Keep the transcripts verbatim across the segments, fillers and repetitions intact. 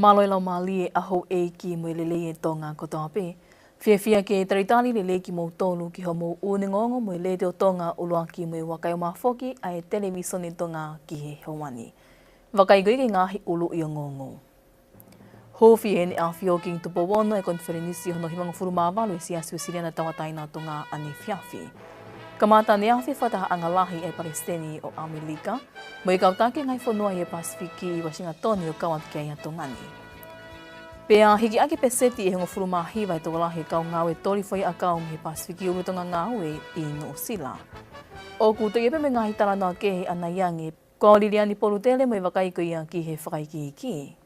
Mālō e laumālie ʻa houʻeiki mo e lelei ʻa Tonga kotoa pē. Fiefia ke talitali lelei kimoutolu ki hoʻomou ʻū ongoongo mo e Letiō Tonga ʻUluaki mo e Uakaioma foki ʻa e Televīsone Tonga ki he ʻaho ni. Vakai ko ia ki he ngaahi ʻuluʻi ongoongo. Huufi ʻe Heʻene ʻAfio Kingi Tupou Ono e konifelenisi hono hivangofulu mā valu ʻo e Siasi Uēsiliana Tauʻatāina ʻo Tonga ʻaneefiafi. Kamata ʻaneafi e fakatahaʻanga lahi ʻa e Palesiteni ʻo ʻAmelika mo e kau taki ngaahi fonua ʻi he Pasifiki ʻi Uāsingatoni ʻo kau atu ki ai ʻa Tonga ni. Pea hikiʻaki e peseti ʻe hongofulu mā hiva e tokolahi e kau ngāue toli foʻi ʻakau mei he Pasifiki ʻUlu Tonga Ngāue ʻi Nuʻusila. ʻOku toe ʻi ai pē mo e ngaahi talanoa kehe ʻanai ange. Ko au Liliani Polutele mo e vakai ko ia ki he fakaikiiki.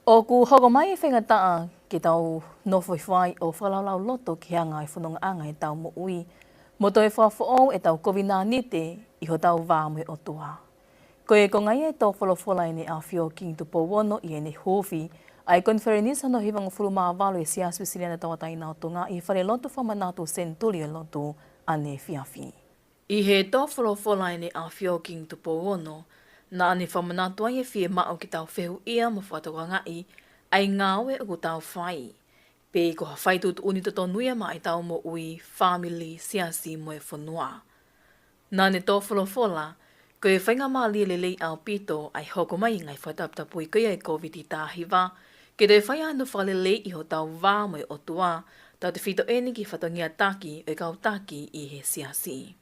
ʻOku hoko mai e faingataʻa ke tau nofo ʻi fai ʻo fakalaulauloto ki he anga e fonongaʻanga ʻetau moʻui, mo toe fakafoʻou ʻetau kovinānite ʻi hotau vā mo e ʻOtua. Ko e konga ia e tō folofola ʻa ʻEne ʻAfio Kingi Tupou Ono ʻi heʻene huufi ʻa e konifelenisi hono hivangofulu mā valu ʻo e Siasi Uēsiliana Tauʻatāina ʻo Tonga ʻi he Falelotu Fakamanatu ʻo e Senituli ʻo e Lotu ʻaneefiafi. ʻI he tō folofola ʻa ʻEne ʻAfio Kingi Tupou Ono, naʻá ne fakamanatu ai e fiemaʻu ke tau fehuʻia mo fakatokangaʻi ʻa e ngāue ʻoku tau fai, pe ko ha fai tuʻutuʻuni totonu ia maʻa ʻetau moʻui, fāmili, siasi mo e fonua. Naʻá ne tō folofola, ko e faingamālie lelei ʻaupito ʻa e hoko mai e ngaahi fakataputapui ko ia ʻa e Kōviti taha hiva, ke toe fai hano fakaleleiʻi hotau vā mo e ʻOtua, tautefito eni ki he fatongia taki ʻo e kau taki ʻi he siasi.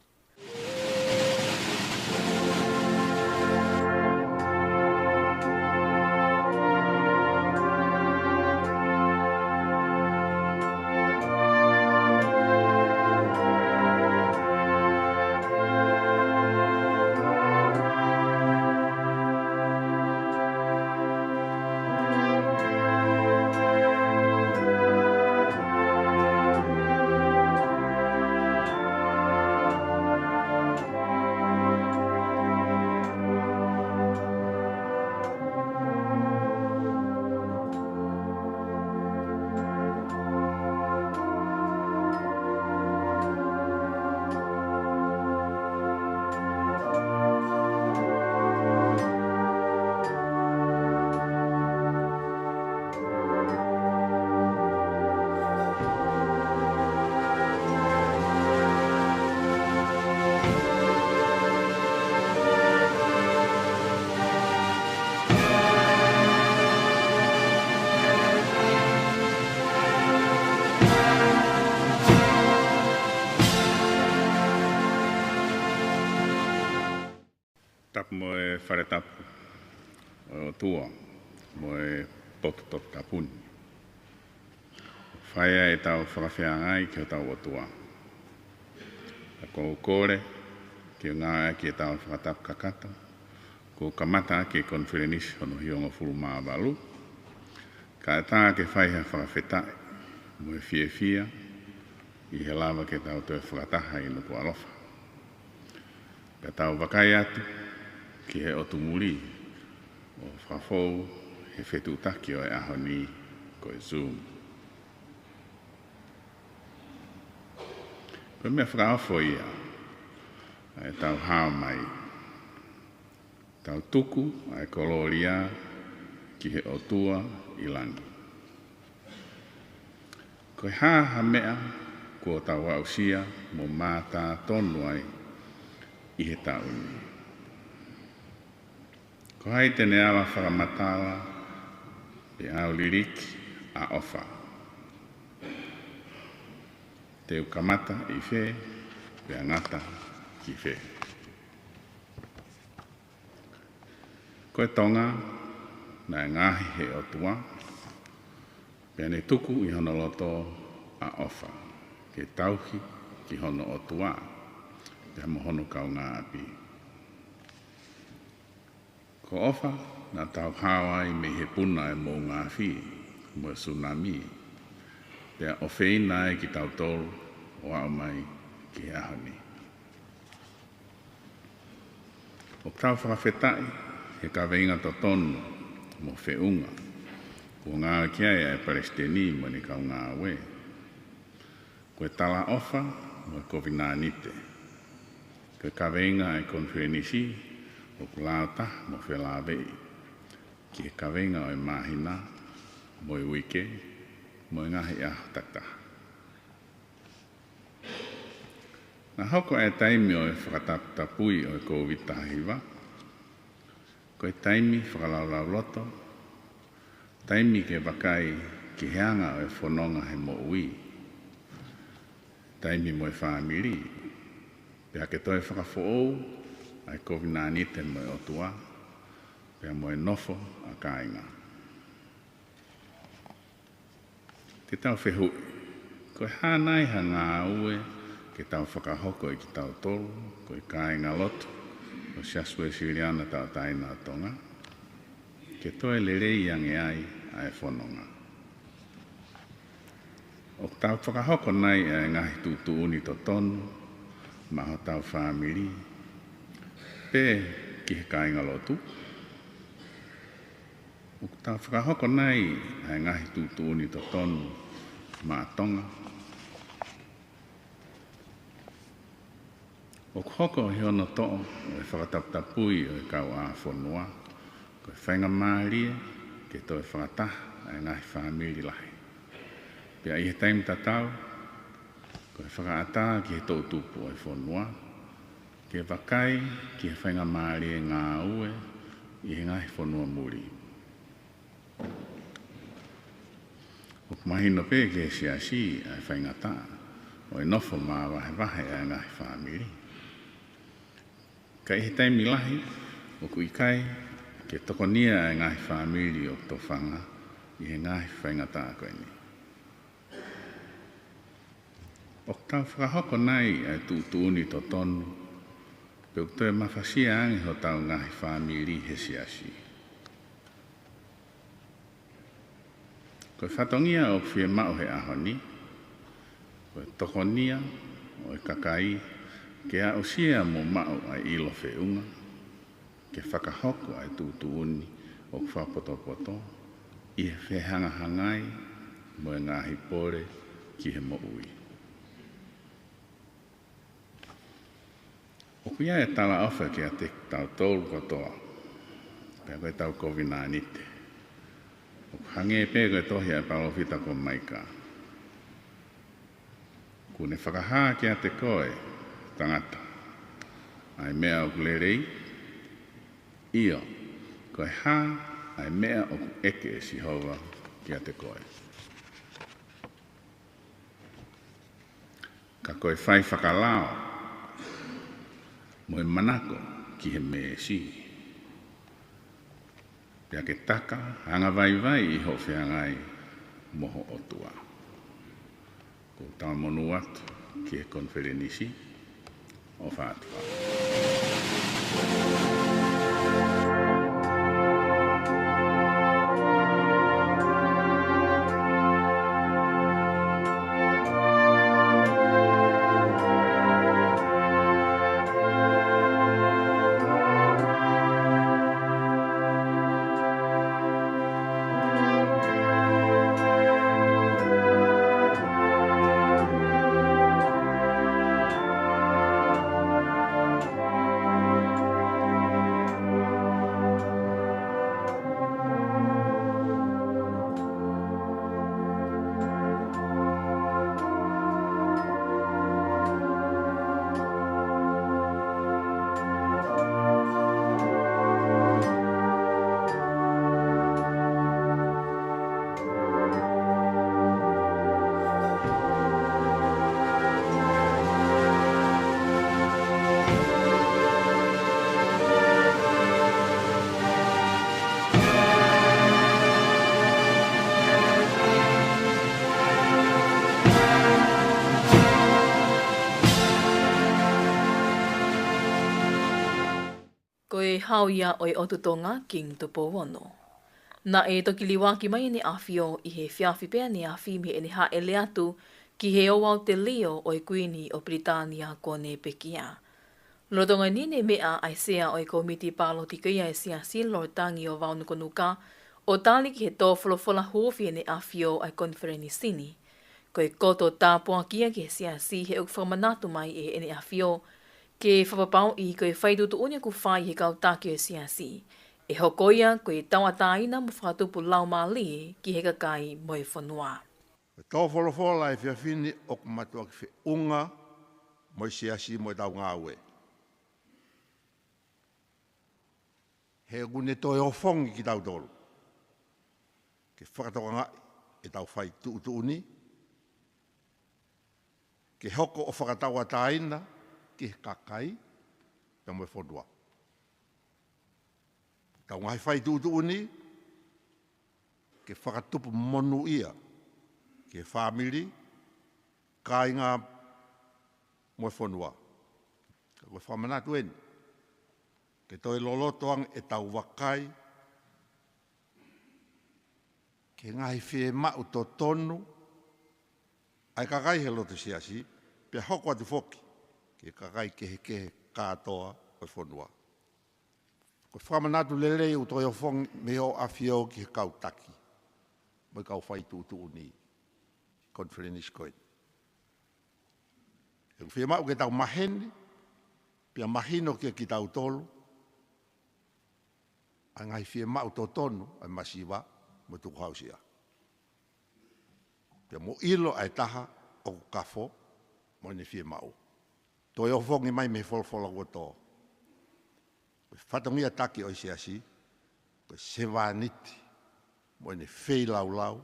Tapu mo e fale tapu ʻo e ʻOtua mo e potu toputapu ni. Fai ai ʻetau fakafeangai ki hotau ʻOtua. Pea ʻoku ou kole ke ngāueʻaki ʻetau fakatapu kakato, kuo kamata ʻaki e konifelenisi hono hivangofulu mā valu, kae ʻatā ke fai ha fakafetaʻi mo e fiefia ʻi he lava ke tau toe fakataha ʻi he Nukuʻalofa. Pea tau vakai atu ki he ʻotu muli ʻo fakafou he fetuʻutaki ʻo e ʻaho ni ko e Zoom. Ko e meʻa fakaofo ia ʻa ʻetau hao mai, tau tuku ʻa e kolōlia ki he ʻOtua ʻi langi. Ko e hā ha meʻa kuo tau aʻusia mo mātā tonu ai ʻi he taʻu ni? Ko hai te ne ala fakamatala pe ʻauliliki ʻa ʻofa? Te u kamata ʻi fē pea ngata ki fē? Ko e Tonga naʻe ngaohi ʻe he ʻOtua, pea ne tuku ʻi hono loto ʻa ʻofa ke tauhi ki hono ʻOtua pea mo hono kaungāʻapi. Ko ʻofa naʻa tau hao ai mei he puna ʻa e moʻunga afi mo e sunami, pea ʻofeina ai kitautolu ʻo aʻu mai ki he ʻaho ni. ʻOku tau fakafetaʻi he kaveinga totonu mo feʻunga kuo ngāueʻaki ai ʻa e Palesiteni mo ʻene kau ngāue. Ko e talaʻofa mo e kovinānite. Ko e kaveinga ʻa e konifelenisi ʻoku lautaha mo felāveʻi. ki he kaveinga ʻo e māhina, mo e uike, mo e ngaahi ʻaho takitaha. Naʻe hoko ʻa e taimi ʻo e fakataputapui ʻo e Kōviti taha hiva ko e taimi fakalaulauloto, taimi ke vakai ki he anga ʻo e fononga he moʻui, taimi mo e fāmili, pea ke toe fakafoʻou ʻa e kovinānite mo e ʻOtua, pea mo e nofo ʻa kāinga. Te tau fehuʻi, ko e hā nai ha ngāue ke tau fakahoko ʻe kitautolu ko e kāingalotu ʻo e Siasi Uēsiliana Tauʻatāina ʻo Tonga, ke toe lelei ange ai ʻa e fononga? ʻOku tau fakahoko nai ʻa e ngaahi tuʻutuʻuni totonu maʻa hotau fāmili pe ki he kāingalotu? ʻOku tau fakahoko nai ʻa e ngaahi tuʻutuʻuni totonu maʻa Tonga? ʻOku hoko ʻi hono toʻo ʻo e fakataputapui ʻo e kauʻāfonua ko e faingamālie ke toe fakataha ʻa e ngaahi fāmili lahi. Pea ʻi he taimi tatau, ko e fakaʻatā ki he toʻutupu ʻo e fonua ke vakai ki he faingamālie ngāue ʻi he ngaahi fonua muli. ʻOku mahino pē ki he Siasi ʻa e faingataʻa ʻo e nofo māvahevahe ʻa e ngaahi fāmili. Ka ʻi he taimi lahi, ʻoku ʻikai ke tokonia ʻa e ngaahi fāmili ʻoku tofanga ʻi he ngaahi faingataʻa ko eni. ʻOku tau fakahoko nai ʻa e tuʻutuʻuni totonu pe ʻoku toe mafasia ange hotau ngaahi fāmili he Siasi? Ko e fatongia ʻoku fiemaʻu he ʻaho ni, ko e tokonia ʻo e kakai ke aʻusia mo maʻu ʻa e ʻilo feʻunga ke fakahoko ʻa e tuʻutuʻuni ʻoku fakapotopoto ʻi he fehangahangai mo e ngaahi pole ki he moʻui. ʻOku ʻi ai e talaʻofa kiate kitautolu kotoa, pea ko e tau kovinānite. ʻOku hangē pē ko e tohi ʻa e palōfita ko Maika: Kuo ne fakahā kiate koe, tangata, ʻa e meʻa ʻoku lelei; ʻio, ko e hā ʻa e meʻa ʻoku ʻeke ʻe Sihova kiate koe? Ka ko e fai fakalao mo e manako ki he meesi, pea ke taka angavaivai ʻi hoʻo feangai mo ho ʻOtua. Ko e tau monū atu ki he konifelenisi. ʻOfa atu. Ko e hau ia ʻo e ʻOtu Tonga, King Tupou Ono. Naʻe toki liuaki mai ʻEne ʻAfio ʻi he efiafi pē ʻaneafi mei heʻene hāʻele atu ki he ouau telio ʻo e Kuini ʻo Pilitānia kuo ne pekia. Lolotonga ʻeni ne meʻa ʻa e Sea ʻo e Kōmiti Palōtiki ʻa e Siasi, Lord Tangi ʻOvau Nukanuka, ʻo tali ki he tō folofola huufi ʻEne ʻAfio ʻa e konifelenisi ni. Ko e koto tāpuaki ia ki he Siasi he ʻoku fakamanatu mai ʻe ʻEne ʻAfio ke fakapapauʻi ko e fai tuʻutuʻuni ʻoku fai ʻe he kau taki ʻo e Siasi ʻE hoko ia ko e tauʻatāina mo fakatupu laumālie ki he kakai mo e fonua. Ko e tō folofola ʻa e efiafi ni ʻoku mātuʻaki feʻunga mo e siasi mo ʻetau ngāue. He ʻoku ne toe ofongi kitautolu ke fakatokangaʻi ʻetau fai tuʻutuʻuni, ke hoko ʻo fakatauʻatāina ki he kakai pea mo e fonua. ʻEtau ngaahi fai tuʻutuʻuni ke fakatupu monūʻia ki he fāmili, kāinga mo e fonua. Ka ko e fakamanatu eni, ke toe loloto ange ʻetau vakai ki he ngaahi fiemaʻu totonu ʻa e kakai he loto siasi, pea hoko atu foki ki he kakai kehekehe kātoa ʻo e fonua. Ko e fakamanatu lelei ʻoku toe ofongi mei hoʻo ʻAfio ki he kau taki mo e kau fai tuʻutuʻuni ʻi he konifelenisi ko eni. ʻOku fiemaʻu ke tau maheni, pea mahino kia kitautolu ʻa e ngaahi fiemaʻu totonu ʻa e masiva mo e tukuhāusia. Pea mo ʻilo ʻa e taha ʻoku kafo mo ʻene fiemaʻu. Toe ofongi mai mei he folofola kuo tō, ko e fatongia taki ʻo e siasi ko e sevāniti mo ʻene feilaulau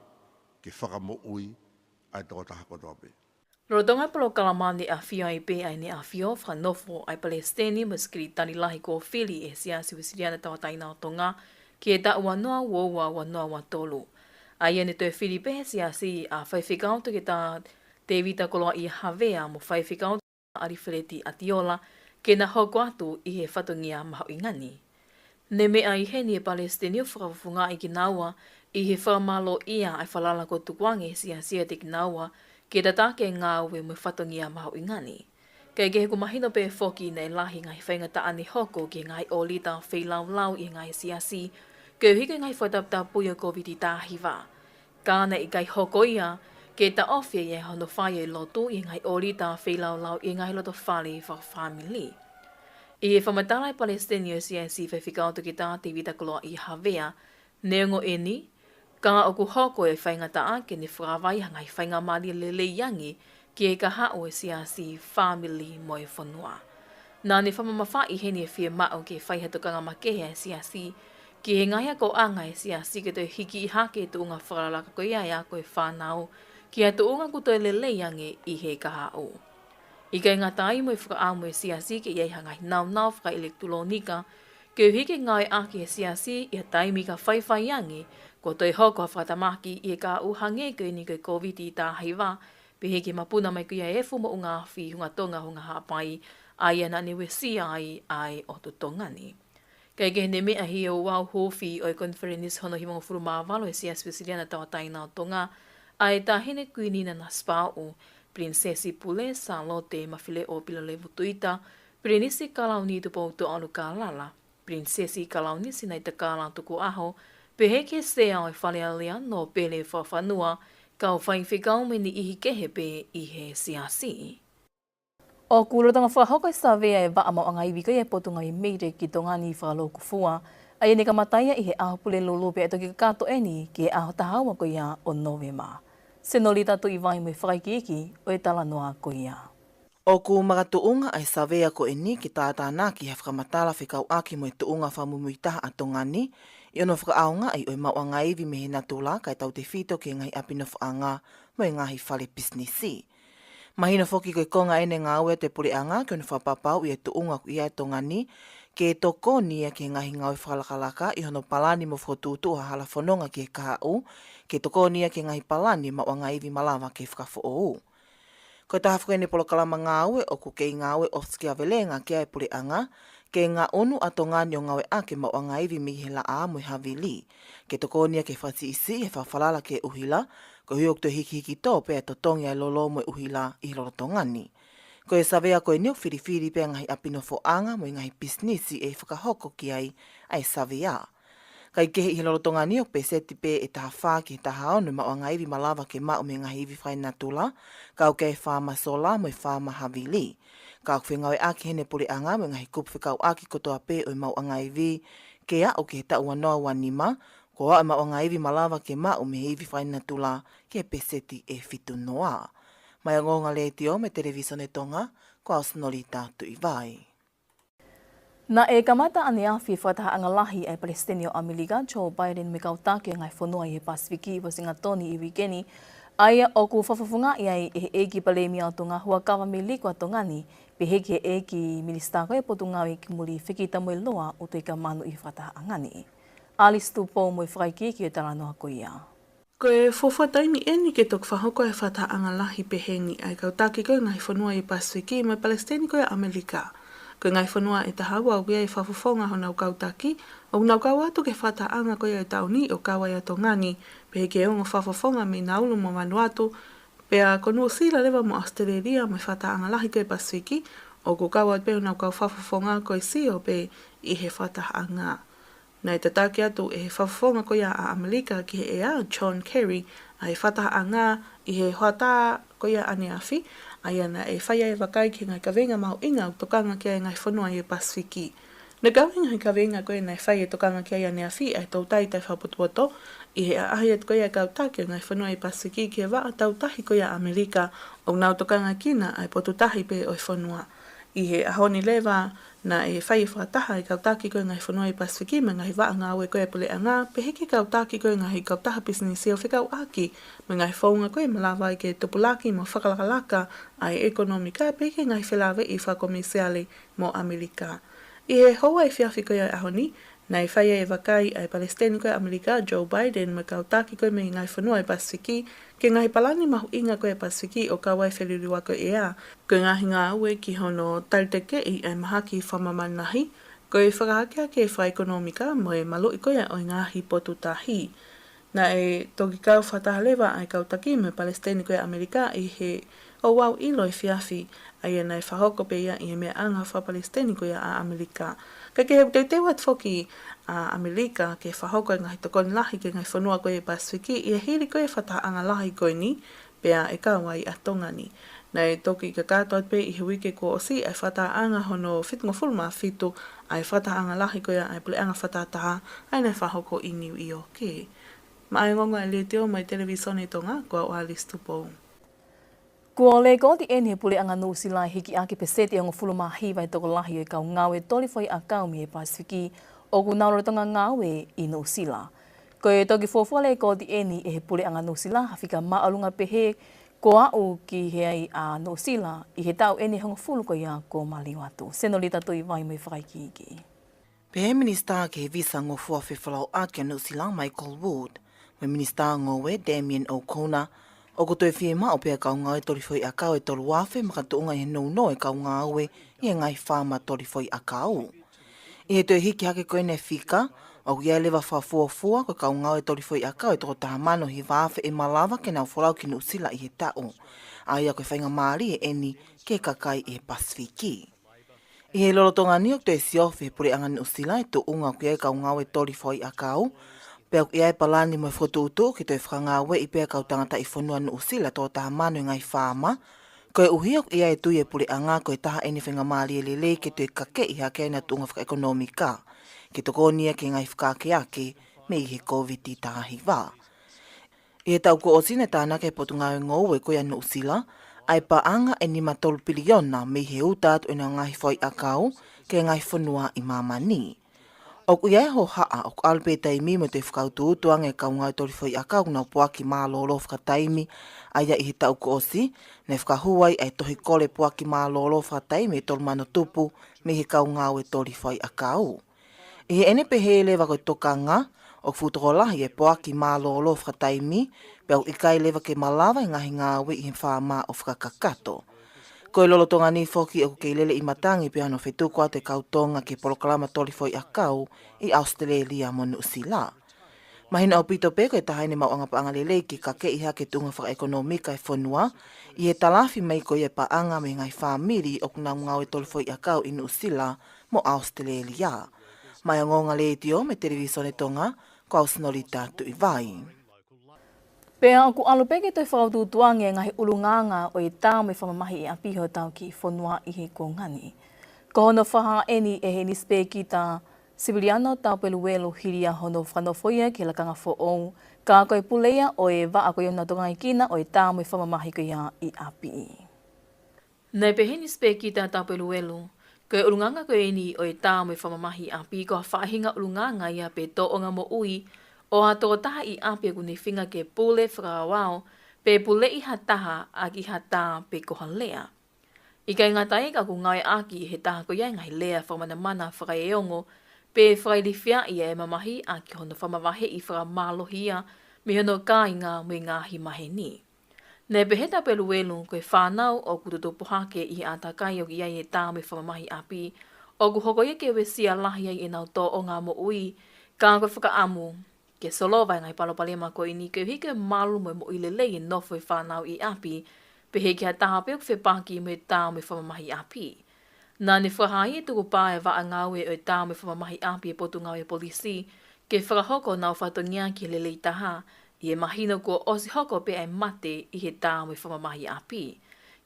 ke fakamoʻui ʻa e tokotaha kotoa pē. Lolotonga e polokalama ne ʻafio ai pē ʻa ʻEne ʻAfio, fakanofo ʻa e Palesiteni mo e Sekelitali Lahi kuo fili ʻe he Siasi Uēsiliana Tauʻatāina ʻo Tonga ki he taʻu ua noa ua ua, ua noa ua tolu. ʻA ia ne toe fili pē ʻe he siasi ʻa Faifekau Toketā Tēvita Koloaʻia Havea mo Faifekau ʻAlifeleti ʻAtiola ke na hoko atu ʻi he fatongia mahuʻinga ni. Ne meʻa ʻi heni ʻa e Palesiteni ʻo fakafofongaʻi kinaua ʻi he fakamālōʻia ʻa e falala kuo tukuange ʻe he siasi ʻiate kinaua ke tataki e ngāue mo e fatongia mahuʻinga ni. Kae kehe, ʻoku mahino pē foki naʻe lahi e ngaahi faingataʻa ne hoko ki he ngaahi ʻōlita feilaulau ʻi he ngaahi siasi koeʻuhi ko e ngaahi fakataputapui ʻo e Kōviti taha hiva. Ka naʻe ʻikai hoko ia ke taʻofi ia hono fai e lotu ʻi he ngaahi ʻōlita feilaulau ʻi he ngaahi loto fale fakafāmili. ʻI he fakamatala ʻa e Palesiteni ʻo e siasi, Faifekau Toketā Tēvita Koloaʻia Havea, neongo eni, ka ʻoku hoko e faingataʻa ke ne fakavaʻe ha ngaahi faingamālie lelei ange ki he kahaʻu ʻo e siasi, fāmili mo e fonua. Naʻa ne fakamamafaʻi heni e fiemaʻu ke fai ha tokanga makehe ʻa e siasi ki he ngaahi akoʻanga ʻa e siasi ke toe hikiʻi hake e tuʻunga fakalakalaka ko ia ʻa e ako ʻa e fānau ki ha tuʻunga ʻoku toe lelei ange ʻi he kahaʻu. ʻIkai ngata ai, mo e fakaʻamu ʻa e siasi ke ʻi ai ha ngaahi nāunau fakaʻilekitulōnika koeʻuhi ke ngāueʻaki ʻe he siasi ʻi ha taimi ka faifai ange kuo toe hoko ha fakatamaki ʻi he kahaʻu hangē ko eni ko e Kōviti taha hiva, pehē ki he mapuna mai ko ia ʻa e efu moʻunga afi, Hunga Tonga, Hunga Haʻapai, ʻa ia naʻa ne uesia ai ʻa e ʻotu Tonga ni. Kae kehe, ne meʻa ʻi he ouau huufi ʻo e konifelenisi hono hivangofulu mā valu ʻo e Siasi Uēsiliana Tauʻatāina ʻo Tonga ʻa e Taʻahine Kuini Nanasipauʻu, Pilinisesi Pule Sālote Mafileʻo Pilolevu Tuita, Pilinisi Kalauni Tupoutoʻa ʻUlukalala, Pilinisesi Kalauni Sinaitakala Tukuʻaho, pehē ki he Sea ʻo e Fale Alea, Nōpele Fakafanua, kau faifekau mo e niʻihi kehe pē ʻi he siasi. ʻOku lolotonga fakahoko e savea ʻa e vaʻa maʻuʻanga ivi ko ia ʻa e Potungāue MEIDECC ki Tonga ni fakalūkufua, ʻa ia ne kamata ia ʻi he ʻaho Pulelulu pea toki kakato eni ki he ʻaho taha ua ko ia ʻo Nōvema. Senolita Tuʻivai mo e fakaikiiki ʻo e talanoa ko ia. ʻOku makatuʻunga ʻa e savea ko eni ke tātānaki ha fakamatala fekauʻaki mo e tuʻunga fakamuimuitaha ʻa Tonga ni ʻi hono fakaʻaongaʻi ʻo e maʻuʻanga ivi mei he natula kae tautefito ki he ngaahi ʻapi nofoʻanga mo e ngaahi fale pisinisi. Mahino foki ko e konga eni e ngāue ʻa e puleʻanga ke ne fakapapauʻi e tuʻunga ʻoku ʻi ai ʻa Tonga ni ke tokoni ia ki he ngaahi ngāue fakalakalaka ʻi hono palani mo fokotuʻutuʻu ha hala fononga ki he kahaʻu, ke tokoni ia ki he ngaahi palani maʻuʻanga ivi malava ke fakafoʻou. Ko e taha foki eni e polokalama ngāue ʻoku kei ngāue ʻo fisikiavelenga ki ai e puleʻanga, ke ngaʻunu ʻa Tonga ni ʻo ngāueʻaki e maʻuʻanga ivi mei he laʻā mo e havili, ke tokoni ia ke fakasiʻisiʻi e fakafalala ki he ʻuhila, koeʻuhi ʻoku toe hikihiki tō pē ʻa e totongi ʻa e lolo mo e ʻuhila ʻi he lolotonga ni. Ko e savea ko eni ʻoku filifili pē ʻa e ngaahi ʻapi nofoʻanga mo e ngaahi pisinisi ʻe fakahoko ki ai ʻa e savea. Kae kehe, ʻi he lolotonga ni ʻoku peseti pē ʻe taha fā ki he taha ono e maʻuʻanga ivi malava ke maʻu mei he ngaahi ivi fakaenatula, kau ki ai e faama sola mo e faama havili. Ka ʻoku fengāueʻaki heni e puleʻanga mo e ngaahi kupu fekauʻaki kotoa pē ʻo e maʻuʻanga ivi, ke aʻu ki he taʻu ua noa ua nima, kuo aʻu e maʻuʻanga ivi malava ke maʻu mei he ivi fakaenatula ki he peseti ʻe fitu noa. Maʻá e Ongoongo Letiō mo e Televisone Tonga, ko au Sinolita Tuʻivai. Naʻe kamata ʻaneafi e fakatahaʻanga lahi ʻa e Palesiteni ʻo ʻAmelika, Joe Biden, mo e kau taki ʻo e ngaahi fonua ʻi he Pasifiki ʻi Washington ʻi he uike ni, ʻa ia ʻoku fakafofongaʻi ai ʻe he ʻEiki Palēmia ʻo Tonga, Huʻakavameiliku ʻa Tonga ni, pehē ki he ʻEiki Minisitā ko ia ʻo e Potungāue Kimuli, Fekitamoeloa ʻUtoikamanu, ʻi he fakatahaʻanga ni. Alice Tupou mo e fakaikiiki ʻo e talanoa ko ia. Ko e fuofua taimi ʻeni ke toki fakahoko e fakatahaʻanga lahi pehē ni ʻa e kau taki ko ia ʻo e ngaahi fonua ʻi he Pasifiki mo e Palesiteni ko ia ʻo ʻAmelika. Ko e ngaahi fonua ʻe taha ua ʻoku ʻi ai e fakafofonga honau kau taki, ʻoku nau kau atu ki he fakatahaʻanga ko ia ʻo e taʻu ni ʻo kau ai ʻa Tonga ni, pehē ki he ongo fakafofonga mei Naulu mo Vanuatu, pea ko Nuʻusila leva mo ʻAositelēlia mo e fakatahaʻanga lahi ko ia ʻo e Pasifiki, ʻoku kau atu pē honau kau fakafofonga ko e sio pē ʻi he fakatahaʻanga. Naʻe tataki atu ʻe he fakafofonga ko ia ʻa ʻAmelika ki he ʻea, John Kerry, ʻa e fakatahaʻanga ʻi he hoʻatā ko ia ʻaneafi, ʻa ia naʻe fai ai e vakai ki he ngaahi kaveinga mahuʻinga ʻoku tokanga ki ai e ngaahi fonua ʻi he Pasifiki. Naʻe kau ai e ngaahi kaveinga ko ia naʻe fai e tokanga ki ai ʻaneafi ʻa e toutai taʻefakapotopoto, ʻi he ʻaʻahi atu ko ia e kau taki ʻo e ngaahi fonua ʻi he Pasifiki ki he vaʻa tautahi ko ia ʻa ʻAmelika, ʻoku nau tokanga ki ai ʻa e potu tahi pē ʻo e fonua. ʻI he ʻaho ni leva, naʻe fai e fakataha e kau taki ko ia ʻo e ngaahi fonua ʻi he Pasifiki mo e ngaahi vaʻa ngāue ko ia ʻa e puleʻanga, pehē ki he kau taki ko ia ʻo e ngaahi kautaha pisinisi ʻo fekauʻaki mo e ngaahi founga ko ia ʻe malava ai ke tupulaki mo fakalakalaka ʻa e ʻekonōmika, pehē ki he ngaahi felāveʻi fakakomēsiale mo ʻAmelika. ʻI he houa efiafi ko ia ʻo e ʻaho ni, naʻe fai ai e vakai ʻa e Palesiteni ko ia ʻo ʻAmelika, Joe Biden, mo e kau taki ko ia mei he ngaahi fonua ʻi he Pasifiki, ki he ngaahi palani mahuʻinga ko ia ʻa e Pasifiki ʻo kau ai e feliliuaki ʻo e ʻea, ko e ngaahi ngāue ki hono talitekeʻi ʻa e mahaki fakamāmani lahi, ko e fakahakehake fakaʻekonōmika mo e maluʻi ko ia ʻo e ngaahi potu tahi. Naʻe toki kau fakataha leva ʻa e kau taki mo e Palesiteni ko ia ʻo ʻAmelika ʻi he ouau ʻilo efiafi, ʻa ia naʻe fakahoko pē ia ʻi he meʻaʻanga fakapalesiteni ko ia ʻa ʻAmelika. Kae kehe, ʻoku teuteu atu foki ʻa ʻAmelika ke fakahoko e ngaahi tokoni lahi ki he ngaahi fonua ko ia ʻi he Pasifiki ʻi he hili ko ia e fakatahaʻanga lahi ko eni, pea ʻe kau ai ʻa Tonga ni. Naʻe toki kakato atu pē ʻi he uike kuo ʻosi ʻa e fakatahaʻanga hono fitungofulu mā fitu ʻa e fakatahaʻanga lahi ko ia ʻa e puleʻanga fakatahataha, ʻa ia naʻe fakahoko ʻi Niu ʻIoke. Maʻá e Ongoongo Letiō mo e Televisone Tonga, ko au Alice Tupou. Kuo lekooti ʻeni ʻe he puleʻanga Nuʻusila e hiki ʻaki e peseti ʻe hongofulu mā hiva e tokolahi ʻo e kau ngāue toli foʻi ʻakau mei he Pasifiki ʻoku nau lolotonga ngāue ʻi Nuʻusila. Ko e toki fuofua lekooti ʻeni ʻe he puleʻanga Nuʻusila, ha fika māʻolunga pehē kuo aʻu ki ai ʻa Nuʻusila ʻi he taʻu ʻeni ʻe hongofulu ko ia kuo maliu atu. Senolita Tuʻivai mo e fakaikiiki. Pehē ʻe he Minisitā ki he Visa, Ngofua mo e Fefolauʻaki ʻa Nuʻusila, Michael Wood, mo e Minisitā Ngoue, Damien O'Connor, ʻoku toe fiemaʻu pē ʻa e kau ngāue toli foʻi ʻakau ʻe tolu afe makatuʻunga ʻi he nounou e kau ngāue ʻi he ngaahi faama toli foʻi ʻakau. ʻI he toe hiki hake ko eni e fika, ʻoku ʻi ai leva e fakafuofua ko e kau ngāue toli foʻi ʻakau ʻe toko taha mano hiva afe ʻe malava ke nau folau ki Nuʻusila ʻi he taʻu. ʻA ia ko e faingamālie ʻeni ki he kakai ʻi he Pasifiki. ʻI he lolotonga ni, ʻoku toe siofi ʻe he puleʻanga Nuʻusila e tuʻunga ʻoku ʻi ai e kau ngāue toli foʻi ʻakau, pea ʻoku ʻi ai e palani mo e fokotuʻutuʻu ke toe fakangāueʻi pē ʻa e kau tangataʻi fonua Nuʻusila ʻe toko taha mano ʻi he ngaahi faama, koeʻuhi ʻoku ʻi ai e tui ʻa e puleʻanga ko e taha ʻeni e faingamālie lelei ke toe kakeʻi hake ai ʻena tuʻunga fakaʻekonōmika, ke tokoni ia ki he ngaahi fakaakeake mei he Kōviti taha hiva. ʻI he taʻu kuo ʻosi, naʻe tānaki ʻe he Potungāue Ngoue ko ia ʻa Nuʻusila ʻa e paʻanga ʻe nima tolu piliona mei he uta atu ʻo ʻenau ngaahi foʻi ʻakau ki he ngaahi fonua ʻi māmani. ʻOku ʻi ai e hohaʻa ʻoku ʻalu pē taimi mo e toe fakautuutu ange e kau ngāue toli foʻi ʻakau ʻoku nau poaki mālōlō fakataimi, ʻa ia ʻi he taʻu kuo ʻosi, naʻe fakahū ai ʻa e tohi kole poaki mālōlō fakataimi ʻe tolu mano tupu mei he kau ngāue toli foʻi ʻakau. ʻI heʻene pehē leva ko e tokanga, ʻoku fuʻu tokolahi e poaki mālōlō fakataimi, pea ʻoku ʻikai leva ke malava e ngaahi ngāue ʻi he faama ʻo fakakakato. Ko e lolotonga ni foki ʻoku kei lele ʻi matangi pē hono fetuku atu e kau Tonga ki he polokalama toli foʻi ʻakau ʻi ʻAositelēlia mo Nuʻusila. Mahino ʻaupito pē ko e taha ʻeni e maʻuʻanga paʻanga lelei ke kakeʻi hake e tuʻunga fakaʻekonōmika ʻo e fonua, ʻi he talafi mai ko ia e paʻanga mei he ngaahi fāmili ʻoku nau ngāue toli foʻi ʻakau ʻi Nuʻusila mo ʻAositelēlia. Maʻá e Ongoongo Letiō mo e Televisone Tonga, ko au Sinolita Tuʻivai. Pea ʻoku ʻalu pē ke toe fakautuutu ange e ngaahi ʻulungaanga ʻo e tā mo e fakamamahi ʻi ʻapi hotau kiʻi fonua ʻi he kuonga ni. Ko hono fakahā eni ʻe he Nisipēkita Sipiliano Taupeluelu hili ia hono fakanofo ia ki he lakanga foʻou, ka ko e pule ia ʻo e vaʻa ko ia ʻoku nau tokangaekina ʻo e tā mo e fakamamahi ko ia ʻi ʻapi. Naʻe pehē ʻe he Nisipēkita Taupeluelu, ko e ʻulungaanga ko eni ʻo e tā mo e fakamamahi ʻi ʻapi ko ha faʻahinga ʻulungaanga ia pe tōʻonga moʻui ʻo ha tokotaha ʻi ʻapi ʻoku ne feinga ke pule fakaaoao pe puleʻi ha taha ʻaki ha tā pe ko ha lea. ʻIkai ngata ai ka ʻoku ngāueʻaki ʻe he taha ko ia e ngaahi lea fakamanamana fakaeongo pe fakailifiaʻi ʻa e mamahi ʻaki hono fakamavaheʻi fakamālohi ia mei hono kāinga mo e ngaahi maheni. Naʻe pehē ʻe Taupeluelu ko e fānau ʻoku tutupu hake ʻi he ʻātakai ʻoku ʻi ai e tā mo e fakamamahi ʻi ʻapi, ʻoku hoko ia ke uesia lahi ai ʻenau tōʻonga moʻui, ka ko e fakaʻamu ke solova e ngaahi palopalema ko eni koeʻuhi ke malu mo e moʻui lelei e nofo e fānau ʻi ʻapi, pehē ki ha taha pē ʻoku fepaki mo e tā mo e fakamamahi ʻi ʻapi. Naʻa ne fakahā e tukupā e vaʻa ngāue ʻo e tā mo e fakamamahi ʻi ʻapi e Potungāue Polisi, ke fakahoko honau fatongia ki he lelei taha, ʻi he mahino kuo ʻosi hoko pē ʻa e mate ʻi he tā mo e fakamamahi ʻi ʻapi.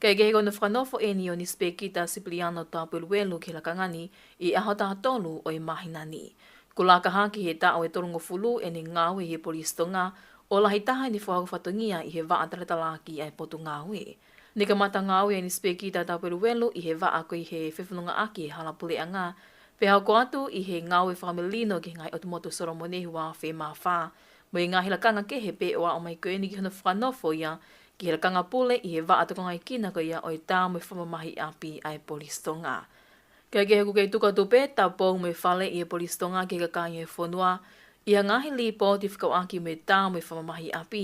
Kae kehe ko hono fakanofo eni ʻo e Nisipēkita Sipiliano Taupeluelu ki he lakanga ni ʻi he ʻaho taha tolu ʻo e māhina ni. Kuo laka hake he taʻu ʻe tolungofulu ʻene ngāue ʻi he Polisi Tonga, ʻo lahi taha ʻene fakahoko fatongia ʻi he vaʻa talatalaki ʻa e Potungāue. Ne kamata ngāue ʻa e Nisipēkita Taupeluelu ʻi he vaʻa ko ia ʻi he fefonongaʻaki e hala puleʻanga, pea hoko atu ʻi he ngāue fakamelino ki he ngaahi ʻotu motu Solomone ua afe mā fā, mo e ngaahi lakanga kehe pē ʻo aʻu mai ko eni ki hono fakanofo ia ki he lakanga pule ʻi he vaʻa tokangaekina ko ia ʻo e tā mo e fakamamahi ʻi ʻapi ʻa e Polisi Tonga. Kae kehe ʻoku kei tuku atu pē tapou mo e faleʻi e Polisi Tonga ki he kakai e fonua ʻi ha ngaahi līpooti fekauʻaki mo e tā mo e fakamamahi ʻi ʻapi,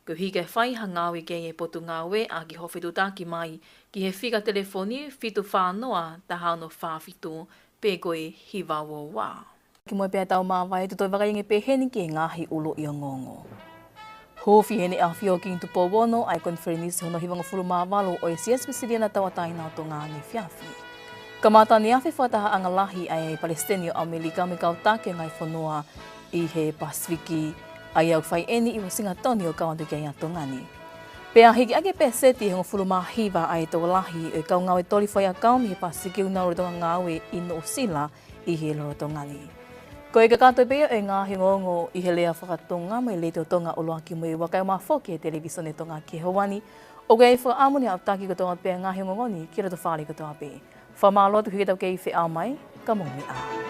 koeʻuhi ke fai ha ngāue ki ai e Potungāue ʻaki hoʻo fetuʻutaki mai ki he fika telefoni fitu fā noa taha ono fā fitu pe ko e hiva ua ua. Kimuʻa pea tau māvae, te u toe vakai ange pē heni ki he ngaahi ʻuluʻi ongoongo. Huufi ʻe he ʻEne ʻAfio Kingi Tupou Ono ʻa e konifelenisi hono hivangofulu mā valu ʻo e Siasi Uēsiliana Tauʻatāina ʻo Tonga ʻaneefiafi. Kamata ʻaneafi e fakatahaʻanga lahi ʻa e Palesiteni ʻo ʻAmelika mo e kau taki ʻo e ngaahi fonua ʻi he Pasifiki, ʻa ia ʻoku fai eni ʻi Uosingatoni ʻo kau atu ki ai ʻa Tonga ni. Pea hiki hake pē ʻe he seti ʻe hongofulu mā hiva ʻa e tokolahi ʻo e kau ngāue toli faiakau mei he Pasifiki ʻoku nau lolotonga ngāue ʻi Nuʻusila ʻi he lolotonga ni. Ko e kakato pē ia ʻo e ngaahi ongoongo ʻi he lea fakatonga mei he Letiō Tonga ʻo ʻalu ʻaki mo e vakai mai foki ʻa e Televīsone Tonga ki he houa ni. ʻOku ʻi ai e fakaʻamu ke aʻutaki kotoa pē ʻa e ngaahi ongoongo ni ki loto fale kotoa pē. Fakamālō atu ki heʻetau kei feʻao mai, ka mou meʻa ā.